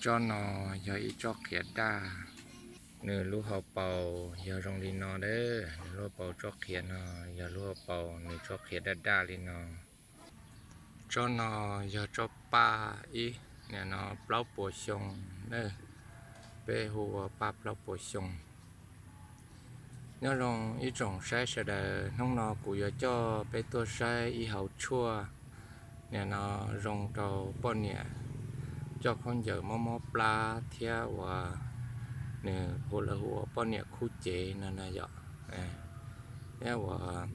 Tsob no yog ib tsob qhiav daj, nws lub hauv paus yog zoo li no a, nws lub hauv paus tsob qhiav no yog lub hauv paus nws tsob qhiav daj daj li no. Tsob no yog tsob paj ib, nim no plaub puas xyoo na, peb hu ua paj plaub puas xyoo. Nyob zoo ib tsoom saib sawv daws, hnub no kuv yuav coj peb tuaj saib ib hauv tshuaj, nim no zoo rau poj niam coj khaub ncaws mob mob plab thiab uas nws hu lawv hu ua poj niam khub cev no na yom. Thiab uas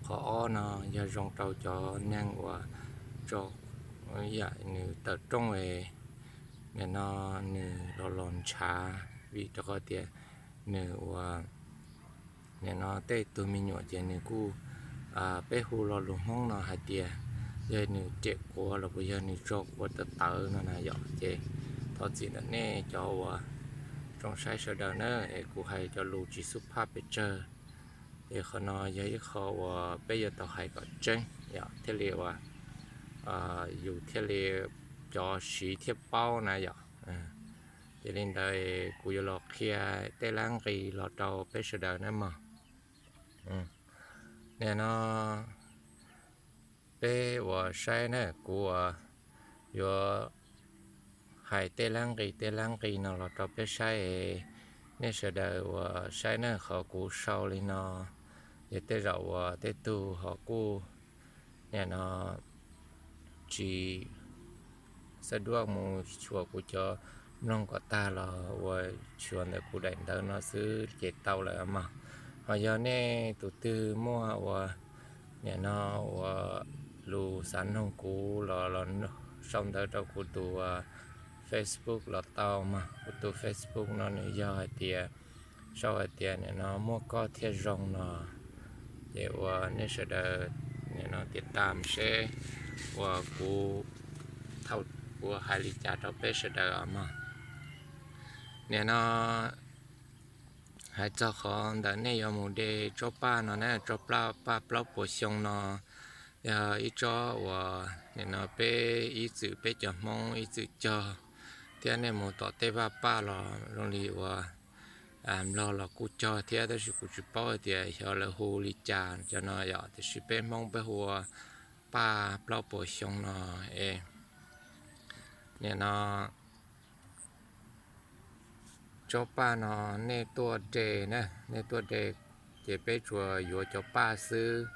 qhov ob no yog zoo rau cov neeg uas tso yam nws tawm rooj es nim no nws los los ntshav vim rau qhov tias nws ua nim no tej tug me nyuam ces nws kuj, peb hu lo lus Hmoob no hais tias yog nws riam quav los puas yog nws tso quav tawv tawv no na yom. Ces thov txim ntawm nej cov uas tsoom saib sawv daws na es kuv hais cov lus tsis xub phaj pes tsawg. Ces qhov no yog ib qho uas peb yuav tau hais kom tseeb yom, thiaj li uas yus thiaj li cov siv thiaj paub na yom. Ces li ntawd kuv yuav los qhia tej lab nqi los rau peb sawv daws na mog. Nim no peb uas saib na, kuv uas yuav hais tej lab nqi tej lab nqi no los rau peb saib es nej sawv daws uas saib na, qhov kuv sau li no yog tej zaum uas tej tug ho kuj nim no tsis xav duab mus xyuas kuv cov mloog kom tag los ua xyuas ntawm kuv daim ntawv no xwb ces tau lawm mog. Ho yog nej tus twg muaj uas nim no uas lus xav noog kuv los los sau ntawv rau kuv tus Facebook los tau mog. Kuv tus Facebook no nws yog hais tias sau hais tias nim no muaj koj thiaj zoo no. Ces uas nej sawv daws nim no tias tam seb uas kuv thaum uas hais li cas rau peb sawv daws os mog. Nim no hais txog qhov ntawm nej yuav mus de tsob paj no na, tsob paj plaub puas xyoo no yog ib tsob uas nim no peb ib txwm peb cov Hmoob ib txwm cog thiab nej mus tom tej vaj paj los zoo li uas Nplog los kuj cog thiab tab sis kuv tsis paub hais tias xyov lawv hu li cas cov no yom, tiam sis peb Hmoob peb hu ua paj plaub puas xyoo no es nim no tsob paj no nej tuaj de na, nej tuaj de ces peb tsuas yuav cov paj xwb.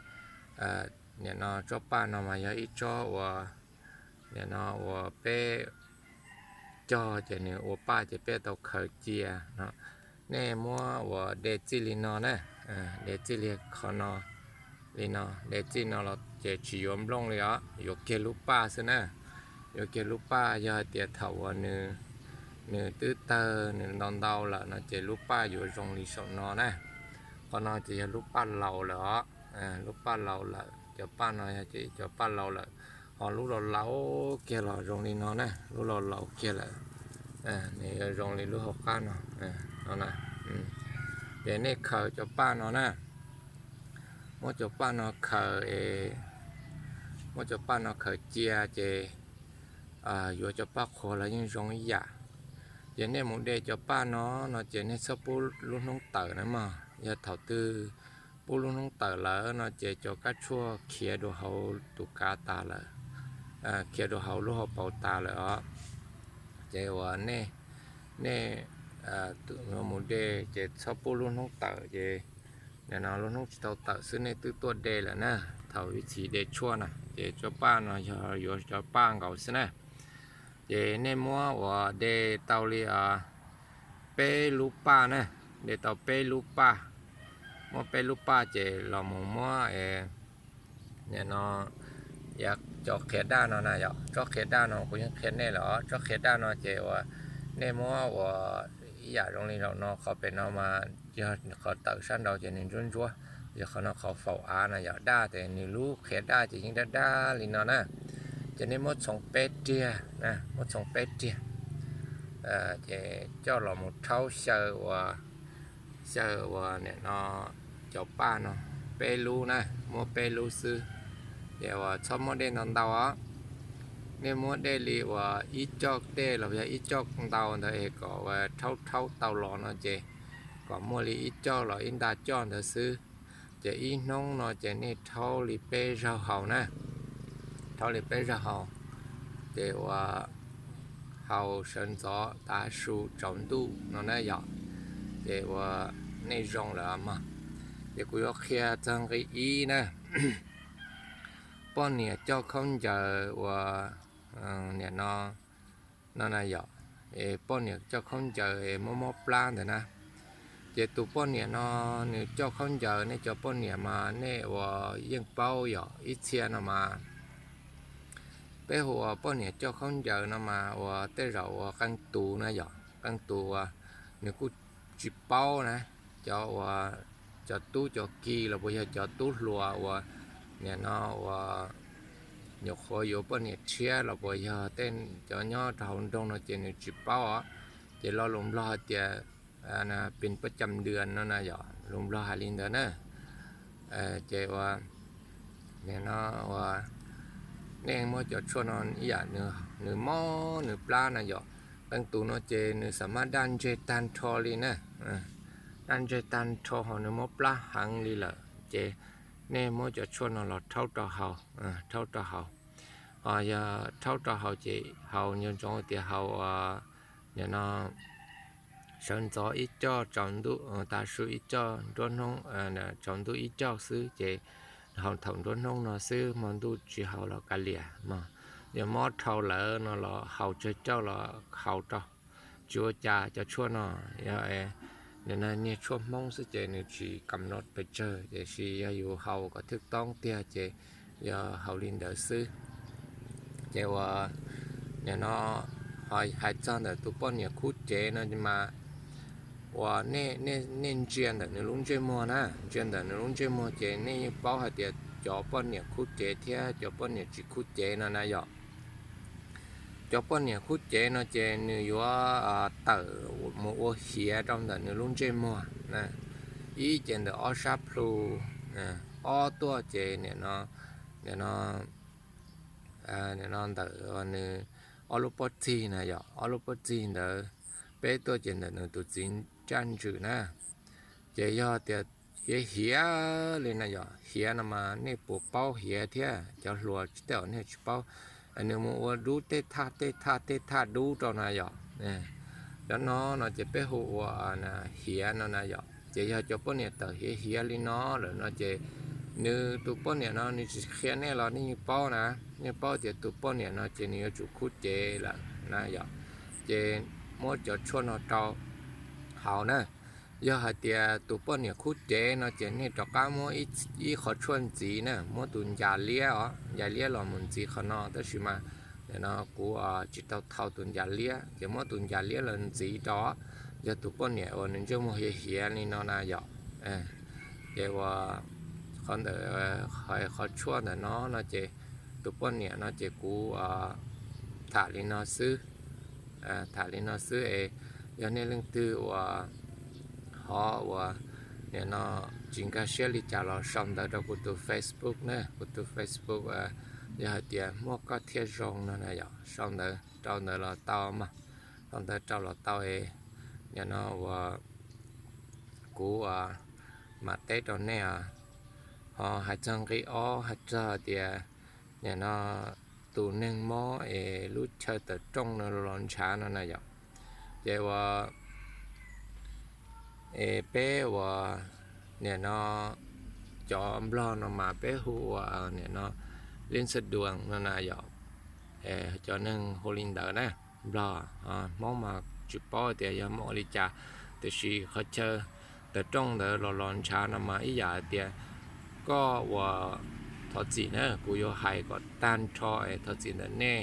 Nim no tsob paj no mas yog ib tsob uas nim no uas peb cog ces nws ua paj ces peb tau khaws cia no. Nej muab uas de txij li no na, de txij li qhov no, li no, de txij no los ces tsis yuav nplooj li os, yuav kiag lub paj xwb na. Yuav kiag lub paj, yog hais tias thaum uas nws, nws twb tawg nws ntau ntau lawm no ces lub paj yuav zoo li saum no na. Qhov no ces yog lub paj laus lawm os, lub paj laus lawm, cov paj no yog cov paj laus lawm. Ho lub laus laus kiag los zoo li no na, lub laus laus kiag lawm, nws yuav zoo li lub hauv qab no, no na. Ces nej khaws cov paj no na, muab cov paj no khaws, muab cov paj no khaws cia ces yuav cov paj qhuav los yeej zoo ib yam. Ces nej mus de cov paj no, no ces nej txhob pub lub hnub tawm na mog. Yog thaum twg pub lub hnub tawm lawm no ces cov kab tshuaj khiav dua hauv tus kav tas lawm, khiav dua hauv lub hauv paus tas lawm os. Ces uas nej, nej mus de ces txhob pub lub hnub tawm ces nim no lub hnub tsis tau tawm xwb nej twb tuaj de lawm na. Thaum ib txhis de tshuaj na ces cov paj no yog yuav cov paj nkaus xwb na. Ces nej muab uas de tau li peb lub paj na, de tau peb lub paj, muab peb lub paj ces los mus muab nim no cov qhiav daj no na yom, tsob qhiav daj no kuv yeej qhia nej lawm os. Tsob qhiav daj no ces uas nej muab uas ib yam zoo li zaum no, qhov pem no mas yog qhov tawm sab nraud ces nws ntsuab ntsuab, yog qhov no qhov faus av no yom, daj ces nws lub qhiav daj ces yeej daj daj li no na. Ces nej muab txhoov peb riag, muab txhoov peb riag, ces coj los mus rhaub xyaw uas, xyaw uas nim no cov paj no peb lub na, muab peb lub xwb. Ces uas txhob muab dej ntau ntau os. nej muab dej li uas ib coj dej los yog ib coj ntau ntawd es kom uas rhaub rhaub tau los no ces kom muaj li ib coj los ib nta coj ntawd xwb. Ces ib hnub no ces nej rhaub li peb zaug haus na, rhaub li peb zaug haus, ces uas haus sawv ntxov tav su tsaus ntuj no na yom, ces uas nej zoo lawm mog. Ces kuv yuav qhia txog nqi ib na, poj niam coj khaub ncaws uas niam no, no na yom, poj niam coj khaub ncaws es mob mob plab ntawd na. Ces tus poj niam no nws coj khaub ncaws, nej cov poj niam mas nej uas yeej paub yom, ib txhia no mas peb hu ua poj niam coj khaub ncaws no mas uas tej zaum uas qee tus na yom, qee tus uas nws kuj tsis paub na, cov uas cov tub cov ki los puas yog cov tub hluas uas niam no uas nyuam qhuav yuav poj niam tshiab los puas yog tej cov nyob rau hauv nroog no ces nws tsis paub os. Ces lo lus Nplog hais tias pin pab cam dua no na yom, lus Nplog hais li ntawd na. Ces uas nim no uas nej muab cov tshuaj no ib yam nws mob nws plab na yom, qee tus no ces nws xam maj daj ntseg tag nrho li na, daj ntseg tag nrho ho nws mob plab heev li lawm ces nej muab cov tshuaj no los rhaub rau haus, rhaub rau haus. Ho yog rhaub rau haus ces haus nco ntsoov tias haus nim no sawv ntxov ib coj, tsaus ntuj, tav su ib coj, nruab hnub, tsaus ntuj ib coj xwb ces haus thaum nruab hnub no xwb, hmo ntuj tsis haus los kav liam mog. Yog mob dhau lawm no los haus tsawg coj los haus rau, tsis ua cas cov tshuaj no. Yog nim no niag tshuaj Hmoob xwb ces nws tsis kam no pes tsawg, tiam sis yog yus haus kom thwj toob tiag ces yog haus li ntawd xwb. Ces uas nim no ho hais txog ntawm tus poj niam khub cev no mas uas nej ntsia ntawm nws lub ntsej muag na, ntsia ntawm nws lub ntsej muag ces nej yeej paub hais tias cov poj niam khub cev thiab cov poj niam tsis khub cev no na yom. Cov poj niam khub cev no ces nws yuav tawm mus ua hiav rau ntawm nws lub ntsej muag. Ib ces ntawm ob sab plhu, ob tuaj ces nim no, nim no, nim no ntawm nws ob lub pob txig na yom, ob lub pob txig ntawd, peb tuaj ces ntawm nws tus txiv ntsaj ntswm na. Ces yog tias hiav hiav li na yom, hiav no mas nej puas paub hiav thiab? Cov hluas tej zaum nej tsis paub. Nws mus ua dub tej thaj tej thaj tej thaj dub rau na yom. Cov no no ces peb hu ua hiav no na yom. Ces yog cov poj niam tawm hiav hiav li no lawm no ces nws tus poj niam no nws tsis qhia nej los nej yeej paub na, nej paub tias tus poj niam no ces nws yuav tsum khub cev lawm na yom. Ces muab cov tshuaj no rau haus na. Yog hais tias tus poj niam khub cev no ces nej rov qab muab ib qhov tshuaj ntxiv na, muab tus ncas liab os, ncas liab los mus ntxiv qhov no, tab sis mas nim no kuv tsis tau thau tus ncas liab, ces muab tus ncas liab los ntxiv rau, yog tus poj niam uas nws ntsej muag hiav hiav li no na yom. Ces uas qhov ntawm qhov tshuaj ntawm no no ces tus poj niam no ces kuv tham li no xwb, tham li no xwb es yog nej leej twg uas ho uas nim no tsis nkag siab li cas los sau ntawv rau kuv tus Facebook na, kuv tus Facebook yog hais tias muaj koj thiaj zoo no na yom, sau ntawv rau ntawd los tau mas, sau ntawv rau los tau es nim no uas kuv mam teb rau nej. Ho hais txog nqi ob, hais txog tias nim no tus neeg mob es lub chaw tawm rooj no los ntshav no na yom. Ces uas es peb uas nim no cov Nplog no mas peb hu ua nim no lib xab duas no na yom. Cov neeg hu li ntawd na, Nplog, Hmoob mas tsis paub tias yog muaj ua li cas, tiam sis qhov chaw tawm rooj ntawd los los ntshav no mas ib yam hais tias koj uas, thov txim na, kuv yuav hais kom tag nrho es thov txim ntawm nej,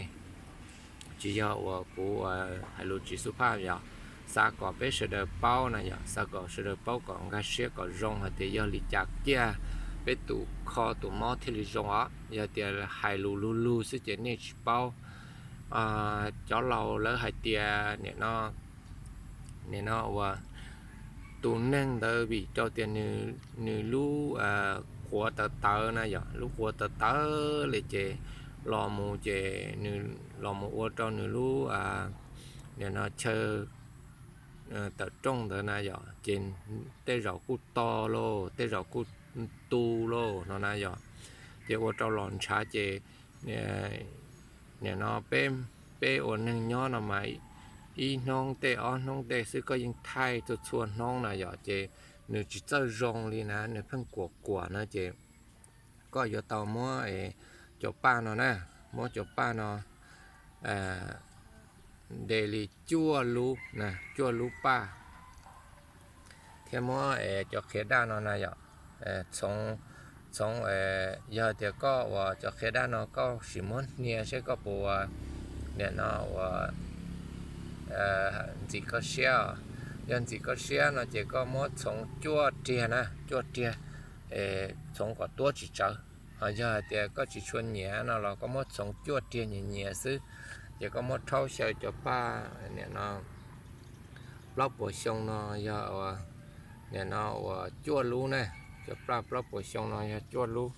tsis yog uas kuv hais lus tsis xub phaj yom. Xav kom peb sawv daws paub na yom, xav kom sawv daws paub kom nkag siab kom zoo hais tias yog li cas kiag peb tus kho tus mob thiaj li zoo os. Yog tias hais lus lug lug xwb ces nej tsis paub. Cov laus lawv hais tias nim no, nim no uas tus neeg ntawd vim rau tias nws lub quav tawv tawv na yom, lub quav tawv tawv li ces los mus ces nws los mus ua rau nws lub, nim no chaw tawm rooj ntawd na yom, ces tej zaum kuj to lauj, tej zaum kuj tu lauj no na yom. Ces ua rau los ntshav ces nim no peb, peb ua neeg nyob no mas ib hnub tej ob hnub tej xwb koj yeej thaij txhua txhua hnub na yom, ces nws tsis txawj zoo li na, nws pheej kuam kuam na ces koj yuav tau muab cov paj no na, muab cov paj no nte li cuaj lub, cuaj lub paj, thiab muab cov qhiav daj no na yom, txhoov, txhoov, yog tias koj uas cov qhiav daj no koj sim muab hnia seb koj puas ua, nim no uas ntxim koj siab. Yog ntxim koj siab no ces koj muab txhoov cuaj riag na, cuaj riag, txhoov kom tuab tsis tsawv. Ho yog hais tias koj tsis tshua nyiam no los koj muab txhoov cuaj riag nyias nyias xwb, ces koj muab rhaub xyaw cov paj nim no plaub puas xyoo no yog nim no uas cuaj lub na, cov paj plaub puas xyoo no yog cuaj lub.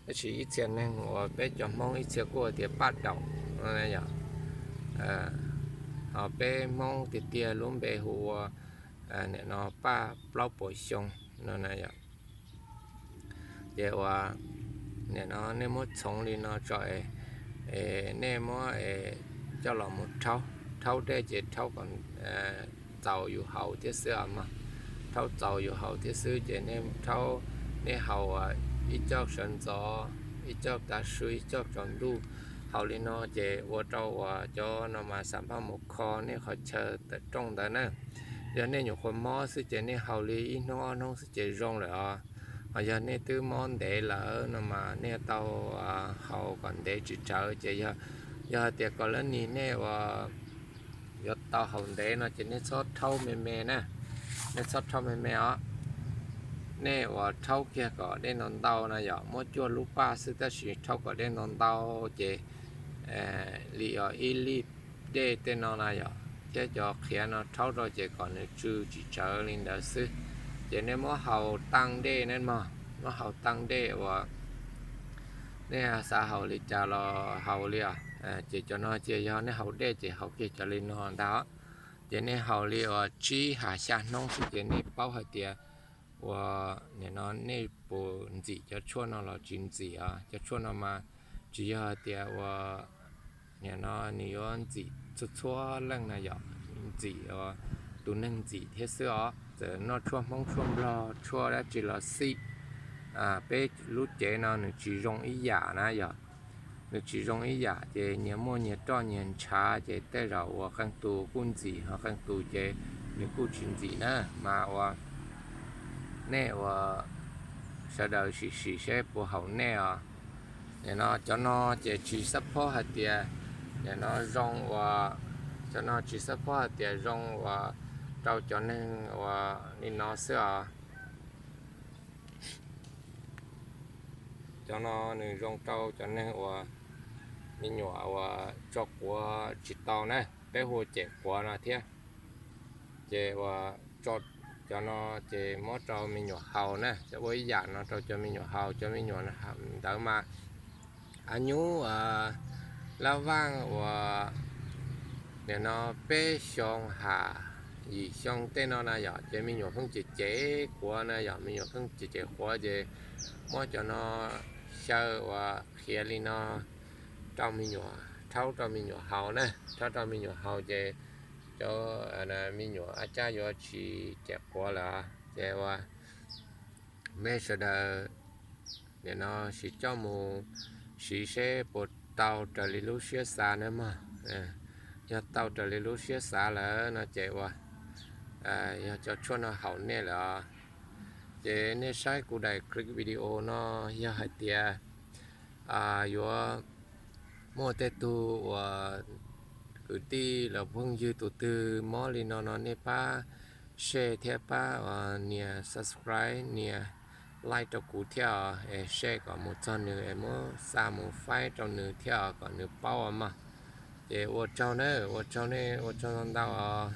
Tab sis ib txhia neeg uas peb cov Hmoob ib txhia kuj tias paj daum, ho peb Hmoob tiag tiag lub npe hu ua nim no paj plaub puas xyoo no na yom. Ces uas nim no nej muab txhoov li no tso es nej muab coj los mus rhaub, rhaub dej ces rhaub kom txaus yus haus thiab xwb os mog. Rhaub txaus yus haus thiab xwb ces nej rhaub, nej haus ib co sawv ntxov, ib co tav su, ib co tsaus ntuj. Haus li no ces ua rau uas cov no mas xam phaj mus kho nej qhov chaw tawm rooj ntawd na. Yog nej nyuam qhuav mob xwb ces nej haus li ib hnub ob hnub xwb ces zoo lawm os. Ho yog nej twb mob ntev lawm no mas nej tau haus kom ntev tsis tsawv ces yog, yog hais tias kom lawv nis nej uas yuav tau haus ntev no ces nej txhob rhaub me me na, nej txhob rhaub me me os. Nej uas rhaub kiag kom dej ntau ntau na yom, muab cuaj lub paj xwb tab sis rhaub kom dej ntau ntau ces li ib lij dej tej no na yom, thiab cov qhiav no rhaub rau ces kom nws tsw tsis tsawv li ntawd xwb. Ces nej muab haus taaj dej ne mog, muab haus taaj dej uas nej xav haus li cas los haus li os. Ces cov no ces yog nej haus dej ces haus kiag cov li no ntag. Ces nej haus li uas tsib ha xya hnub xwb ces nej paub hais tias uas nim no nej puas ntxim cov tshuaj no los tsis ntxim os. Cov tshuaj no mas tsis yog hais tias uas nim no nws yuav ntxim txhua txhua leej na yom, ntxim tus neeg ntxim thiab xwb os. Txawm noj tshuaj Hmoob tshuaj Nplog tshuaj dab tsi los xij, peb lub cev no nws tsis zoo ib yam na yom. Nws tsis zoo ib yam ces nyias muaj nyias roj nyias ntshav ces tej zaum uas qee tus kuj ntxim ho qee tus ces nws kuj tsis ntxim na. Mas uas nej uas sawv daws sim sim seb puas haum nej os. Nim no cov no ces tsis xab phob hais tias nim no zoo uas, cov no tsis xab phob hais tias zoo uas rau cov neeg uas li no xwb os. Cov no nws zoo rau cov neeg uas me nyuam uas tso quav tsis tau na, peb hu cem quav no thiab. Ces uas tso cov no ces muab rau me nyuam haus na, cov ua ib yam no rau cov me nyuam haus, cov me nyuam ntawd mas a nyuj lab vaj uas nim no peb xyoo ha yim xyoo tej no na yom, ces me nyuam pheej cem cem quav na yom, me nyuam pheej cem cem quav ces muab cov no xyaw uas qhiav li no rau me nyuam, rhaub rau me nyuam haus na, rhaub rau me nyuam haus ces cov me nyuam a cab yuav tsis cem quav lawm. Ces uas mej sawv daws nim no sim coj mus siv seb puas tau raws li lub siab xav na mog. Yog tau raws li lub siab xav lawm no ces uas yog cov tshuaj no haum nej lawm os. Ces nej saib kuv daim clip video no yog hais tias yuav muaj tej tug uas kwv tij los phooj ywg tus twg mob li no no nej pab share thiab pab nias subscribe nias like rau kuv thiab os, es share kom mus txog nws es muab xa mus faib rau nws thiab os kom nws paub os mog. Ces ua tsaug na, ua tsaug nej, ua tsaug ntau ntau os.